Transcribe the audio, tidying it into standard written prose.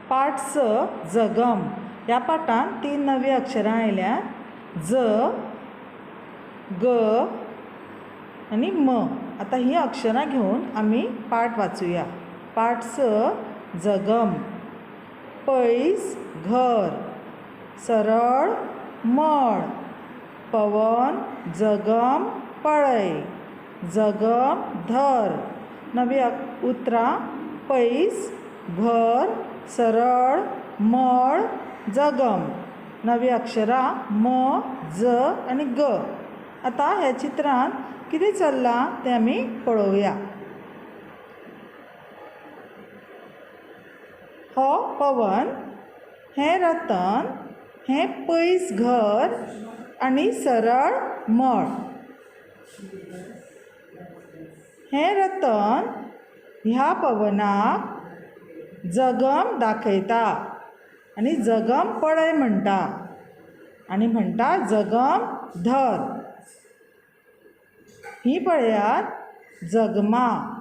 पाठ स, जगम. ह्या पाठांत तीन नवीं अक्षरां आयल्यांत, ज, ग आनी म. आतां हीं अक्षरां घेवन आमी पाठ वाचुया. पाठ स, जगम. पयस घर, सरळ मळ, पवन जगम पळय, जगम धर. नवीं उतरां, पयस घर, सरळ मळ, जगम. नवीं अक्षरां म, ज आनी ग. आतां ह्या चित्रांत कितें चल्लां तें आमी पळोवया. हो पवन, हें रतन, हें पयस घर आनी सरळ मळ. हें रतन ह्या पवनाक जगम दाखयता आनी जगम पळय म्हणटा आनी म्हणटा जगम धर. ही पळयात जगमा.